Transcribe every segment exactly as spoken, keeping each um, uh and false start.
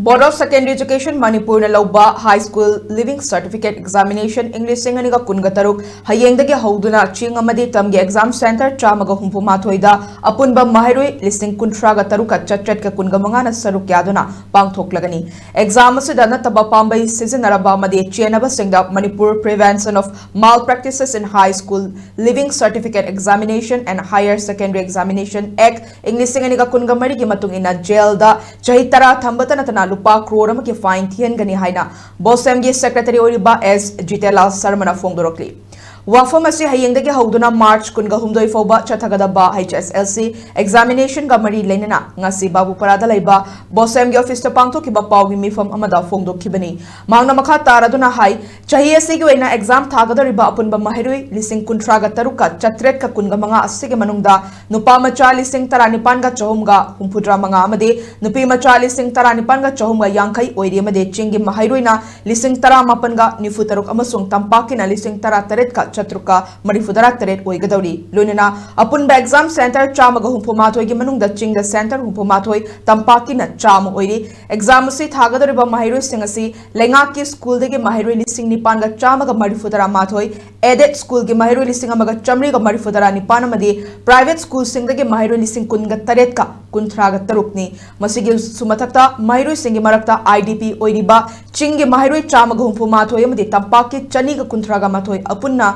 Board of Secondary Education ꯃꯅꯤꯄꯨꯔꯅ ꯂꯧꯕ High School Leaving Certificate Examination ꯏꯪ ꯂꯤꯁꯤꯡ ꯑꯅꯤꯒ ꯀꯨꯟꯒ ꯇꯔꯨꯛ ꯍꯌꯦꯡꯗꯒꯤ ꯍꯧꯗꯨꯅ ꯆꯤꯡ ꯑꯃꯗꯤ ꯇꯝꯒꯤ exam centre ꯆꯥꯝꯃꯒ ꯍꯨꯝꯐꯨ ꯃꯥꯊꯣꯏꯗ ꯑꯄꯨꯟꯕ ꯃꯍꯩꯔꯣꯏ ꯂꯤꯁꯤꯡ ꯀꯨꯟꯊ꯭ꯔꯥꯒ ꯇꯔꯨꯛꯀ ꯆꯥꯇ꯭ꯔꯦꯠꯀ ꯀꯨꯟꯒ ꯃꯉꯥꯅ ꯁꯔꯨꯛ ꯌꯥꯗꯨꯅ ꯄꯥꯡꯊꯣꯛꯂꯒꯅꯤ꯫ Exam ꯑꯁꯤꯗ ꯅꯠꯇꯕ ꯄꯥꯝꯕꯩ ꯁꯤꯖꯤꯟꯅꯔꯕ ꯑꯃꯗꯤ ꯆꯦꯟꯅꯕꯁꯤꯡꯗ Manipur Prevention of Malpractices in High School Leaving Certificate Examination and Higher Secondary Examination Act ꯏꯪ ꯂꯤꯁꯤꯡ ꯑꯅꯤꯒ ꯀꯨꯟꯒ ꯃꯔꯤꯒꯤ ꯃꯇꯨꯡ ꯏꯟꯅ ꯖꯦꯜꯗ ꯆꯍꯤ ꯇꯔꯥ ꯊꯝꯕꯇ ꯅꯠꯇꯅ ꯂꯨꯄꯥ ꯀ꯭ꯔꯣꯔ ꯑꯃꯒꯤ fine ꯊꯤꯍꯟꯒꯅꯤ ꯍꯥꯏꯅ BOSEM ꯒꯤ secretary ꯑꯣꯏꯔꯤꯕ S ꯖꯤꯇꯦꯟꯂꯥꯜ ꯁꯔꯃꯅ ꯐꯣꯡꯗꯣꯔꯛꯂꯤ꯫ ꯋꯥꯐꯝ ꯑꯁꯤ ꯍꯌꯦꯡꯗꯒꯤ ꯍꯧꯗꯨꯅ March ꯀꯨꯟꯒ ꯍꯨꯝꯗꯣꯏ ꯐꯥꯎꯕ ꯆꯠꯊꯒꯗꯕ H S L C examination ꯒ ꯃꯔꯤ ꯂꯩꯅꯅ ꯉꯁꯤ ꯕꯥꯕꯨꯄꯥꯔꯥꯗ ꯂꯩꯕ BOSEM ꯒꯤ office ꯇ ꯄꯥꯡꯊꯣꯛꯈꯤꯕ ꯄꯥꯎꯒꯤ ꯃꯤꯐꯝ ꯑꯃꯗ ꯐꯣꯡꯗꯣꯛꯈꯤꯕꯅꯤ꯫ ꯃꯍꯥꯛꯅ ꯃꯈꯥ ꯇꯥꯔꯗꯨꯅ ꯍꯥꯏ, ꯆꯍꯤ ꯑꯁꯤꯒꯤ ꯑꯣꯏꯅ exam ꯊꯥꯒꯗꯧꯔꯤꯕ ꯑꯄꯨꯟꯕ ꯃꯍꯩꯔꯣꯏ ꯂꯤꯁꯤꯡ ꯀꯨꯟꯊ꯭ꯔꯥꯒ ꯇꯔꯨꯛꯀ ꯆꯥꯇ꯭ꯔꯦꯠꯀ ꯀꯨꯟꯒ ꯃꯉꯥ ꯑꯁꯤꯒꯤ ꯃꯅꯨꯡꯗ ꯅꯨꯄꯥ ꯃꯆꯥ ꯂꯤꯁꯤꯡ ꯇꯔꯥꯅꯤꯄꯥꯟꯒ ꯆꯍꯨꯝꯒ ꯍꯨꯝꯐꯨꯇꯔꯥ ꯃꯉꯥ ꯑꯃꯗꯤ ꯅꯨꯄꯤ ꯃꯆꯥ ꯂꯤꯁꯤꯡ ꯇꯔꯥꯅꯤꯄꯥꯟꯒ ꯆꯍꯨꯝꯒ ꯌꯥꯡꯈꯩ ꯑꯣꯏꯔꯤ ꯑꯃꯗꯤ ꯆꯤꯡꯒꯤ ꯃꯍꯩꯔꯣꯏꯅ ꯂꯤꯁꯤꯡ ꯇꯔꯥꯃꯥꯄꯟꯒ ꯅꯤꯐꯨꯇꯔꯨꯛ ꯑꯃꯁꯨꯡ ꯇꯝꯄꯥꯛꯀꯤꯅ ꯂꯤꯁꯤꯡ ꯇꯔꯥꯇꯔꯦꯠꯀ ꯆꯥꯇ꯭ꯔꯨꯛꯀ ꯃꯔꯤꯐꯨꯇꯔꯥ ꯇꯔꯦꯠ ꯑꯣꯏꯒꯗꯧꯔꯤ꯫ ꯂꯣꯏꯅꯅ ꯑꯄꯨꯟꯕ exam centre ꯆꯥꯝꯃꯒ ꯍꯨꯝꯐꯨ ꯃꯥꯊꯣꯏꯒꯤ ꯃꯅꯨꯡꯗ ꯆꯤꯡꯗ centre ꯍꯨꯝꯐꯨ ꯃꯥꯊꯣꯏ, ꯇꯝꯄꯥꯛꯀꯤꯅ ꯆꯥꯝꯃ ꯑꯣꯏꯔꯤ꯫ Exam ꯑꯁꯤ ꯊꯥꯒꯗꯧꯔꯤꯕ ꯃꯍꯩꯔꯣꯏꯁꯤꯡ ꯑꯁꯤ ꯂꯩꯉꯥꯛꯀꯤ school ꯗꯒꯤ ꯃꯍꯩꯔꯣꯏ ꯂꯤꯁꯤꯡ ꯅꯤꯄꯥꯟꯒ ꯆꯥꯝꯃꯒ ꯃꯔꯤꯐꯨꯇꯔꯥ ꯃꯥꯊꯣꯏ, aided school ꯒꯤ ꯃꯍꯩꯔꯣꯏ ꯂꯤꯁꯤꯡ ꯑꯃꯒ ꯆꯥꯃꯔꯤꯒ ꯃꯔꯤꯐꯨꯇꯔꯥ ꯅꯤꯄꯥꯟ ꯑꯃꯗꯤ private school ꯁꯤꯡꯗꯒꯤ ꯃꯍꯩꯔꯣꯏ ꯂꯤꯁꯤꯡ ꯀꯨꯟꯒ ꯇꯔꯦꯠꯀ ꯀꯨꯟꯊ꯭ꯔꯥꯒ ꯇꯔꯨꯛꯅꯤ꯫ ꯃꯁꯤꯒꯤꯁꯨ ꯃꯊꯛꯇ ꯃꯍꯩꯔꯣꯏꯁꯤꯡꯒꯤ ꯃꯔꯛꯇ I D P ꯑꯣꯏꯔꯤꯕ ꯆꯤꯡꯒꯤ ꯃꯍꯩꯔꯣꯏ ꯆꯥꯝꯃꯒ ꯍꯨꯝꯐꯨ ꯃꯥꯊꯣꯏ ꯑꯃꯗꯤ ꯇꯝꯄꯥꯛꯀꯤ ꯆꯅꯤꯒ ꯀꯨꯟꯊ꯭ꯔꯥꯒ ꯃꯥꯊꯣꯏ, ꯑꯄꯨꯟꯅ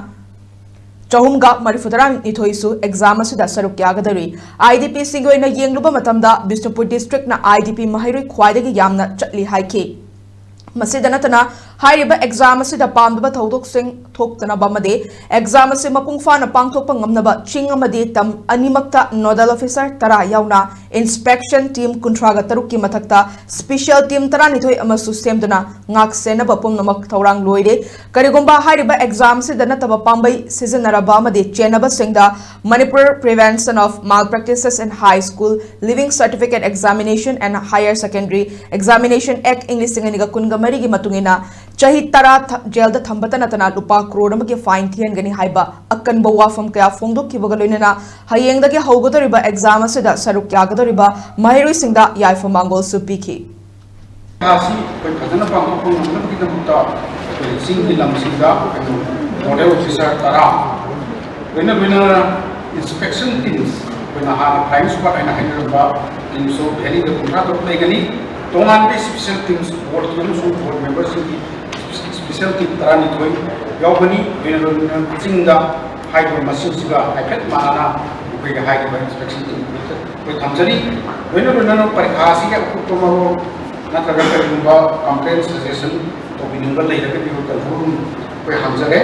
ꯆꯍꯨꯝꯒ ꯃꯔꯤꯐꯨꯇꯔꯥ ꯅꯤꯊꯣꯏꯁꯨ exam ꯑꯁꯤꯗ ꯁꯔꯨꯛ ꯌꯥꯒꯗꯧꯔꯤ꯫ I D P ꯁꯤꯡꯒꯤ ꯑꯣꯏꯅ ꯌꯦꯡꯂꯨꯕ ꯃꯇꯝꯗ ꯕꯤꯁꯅꯨꯄꯨꯔ district ꯅ I D P ꯃꯍꯩꯔꯣꯏ ꯈ꯭ꯋꯥꯏꯗꯒꯤ ꯌꯥꯝꯅ ꯆꯠꯂꯤ ꯍꯥꯏꯈꯤ꯫ ꯃꯁꯤꯗ ꯅꯠꯇꯅ ꯍꯥꯏꯔꯤꯕ exam ꯑꯁꯤꯗ ꯄꯥꯝꯗꯕ ꯊꯧꯗꯣꯛꯁꯤꯡ ꯊꯣꯛꯇꯅꯕ ꯑꯃꯗꯤ exam ꯑꯁꯤ ꯃꯄꯨꯡ ꯐꯥꯅ ꯄꯥꯡꯊꯣꯛꯄ ꯉꯝꯅꯕ ꯆꯤꯡ ꯑꯃꯗꯤ ꯇꯝ ꯑꯅꯤꯃꯛꯇ nodal officer ꯇꯔꯥ ꯌꯥꯎꯅ inspection team ꯀꯨꯟꯊ꯭ꯔꯥꯒ ꯇꯔꯨꯛꯀꯤ ꯃꯊꯛꯇ special team ꯇꯔꯥꯅꯤꯊꯣꯏ ꯑꯃꯁꯨ ꯁꯦꯝꯗꯨꯅ ꯉꯥꯛ ꯁꯦꯟꯅꯕ ꯄꯨꯝꯅꯃꯛ ꯊꯧꯔꯥꯡ ꯂꯣꯏꯔꯦ꯫ ꯀꯔꯤꯒꯨꯝꯕ ꯍꯥꯏꯔꯤꯕ exam ꯑꯁꯤꯗ ꯅꯠꯇꯕ ꯄꯥꯝꯕꯩ ꯁꯤꯖꯤꯟꯅꯔꯕ ꯑꯃꯗꯤ ꯆꯦꯟꯅꯕꯁꯤꯡꯗ Manipur Prevention of Malpractices in High School Leaving Certificate Examination and Higher Secondary Examination Act ꯏꯪ ꯂꯤꯁꯤꯡ ꯑꯅꯤꯒ ꯀꯨꯟꯒ ꯃꯔꯤꯒꯤ ꯃꯇꯨꯡ ꯏꯟꯅ ꯆꯍꯤ ꯇꯔꯥ ꯊ-, ꯖꯦꯜꯗ ꯊꯝꯕꯇ ꯅꯠꯇꯅ ꯂꯨꯄꯥ ꯀ꯭ꯔꯣꯔ ꯑꯃꯒꯤ fine ꯊꯤꯍꯟꯒꯅꯤ ꯍꯥꯏꯕ ꯑꯀꯟꯕ ꯋꯥꯐꯝ ꯀꯌꯥ ꯐꯣꯡꯗꯣꯛꯈꯤꯕꯒ ꯂꯣꯏꯅꯅ ꯍꯌꯦꯡꯗꯒꯤ ꯍꯧꯒꯗꯧꯔꯤꯕ exam ꯑꯁꯤꯗ ꯁꯔꯨꯛ ꯌꯥꯒꯗꯧꯔꯤꯕ ꯃꯍꯩꯔꯣꯏꯁꯤꯡꯗ ꯌꯥꯏꯐ ꯃꯥꯡꯒꯣꯜꯁꯨ ꯄꯤꯈꯤ꯫ ꯑꯁꯤ ꯑꯩꯈꯣꯏ ꯐꯖꯅ ꯄꯥꯡꯊꯣꯛꯄ ꯉꯝꯅꯕꯒꯤꯗꯃꯛꯇ ꯑꯩꯈꯣꯏ ꯆꯤꯡꯒꯤ ꯂꯝꯁꯤꯡꯗ ꯑꯩꯈꯣꯏ ꯅꯣꯗꯦꯜ ꯑꯣꯐꯤꯁꯥꯔ ꯇꯔꯥ, ꯂꯣꯏꯅ ꯂꯣꯏꯅꯅ ꯏꯟꯁꯄꯦꯛꯁꯟ ꯇꯤꯝꯁ ꯑꯩꯈꯣꯏꯅ ꯍꯥꯟꯅ ꯐ꯭ꯂꯥꯏꯌꯤꯡ ꯁ꯭ꯀ꯭ꯋꯥꯗ ꯍꯥꯏꯅ ꯍꯥꯏꯅꯔꯝꯕ ꯇꯤꯝꯁꯨ ꯚꯦꯂꯤꯗ ꯀꯨꯟꯊ꯭ꯔꯥ ꯇꯔꯨꯛ ꯂꯩꯒꯅꯤ꯫ ꯇꯣꯉꯥꯟꯕ ꯏꯁꯄꯤꯁꯦꯜ ꯇꯤꯝꯁ ꯕꯣꯔꯗꯀꯤ ꯑꯃꯁꯨꯡ ꯕꯣꯔꯗ ꯃꯦꯝꯕꯔꯁꯤꯡꯒꯤ ꯏꯁꯄꯤꯁꯦꯜ ꯇꯤꯝ ꯇꯔꯥꯅꯤꯊꯣꯏ ꯌꯥꯎꯒꯅꯤ꯫ ꯂꯣꯏꯅ ꯂꯣꯏꯅꯅ ꯆꯤꯡꯗ ꯍꯥꯏꯔꯤꯕ ꯃꯁꯤꯡꯁꯤꯒ ꯍꯥꯏꯐꯦꯠ ꯃꯥꯟꯅꯅ ꯑꯩꯈꯣꯏꯒꯤ ꯍꯥꯏꯔꯤꯕ ꯏꯟꯁꯄꯦꯛꯁꯟ ꯇꯤꯝ ꯑꯩꯈꯣꯏ ꯊꯝꯖꯔꯤ꯫ ꯂꯣꯏꯅ ꯂꯣꯏꯅꯅ ꯄꯔꯤꯈꯥ ꯑꯁꯤꯒꯤ ꯑꯀꯨꯞꯄ ꯃꯔꯣꯜ ꯅꯠꯇ꯭ꯔꯒ ꯀꯔꯤꯒꯨꯝꯕ ꯀꯝꯄ꯭ꯂꯦꯟ ꯁꯖꯦꯁꯟ ꯇꯧꯕꯤꯅꯤꯡꯕ ꯂꯩꯔꯒꯗꯤ ꯑꯩꯈꯣꯏ ꯀꯟꯇ꯭ꯔꯣꯜ ꯔꯨꯝ ꯑꯩꯈꯣꯏ ꯍꯥꯡꯖꯔꯦ꯫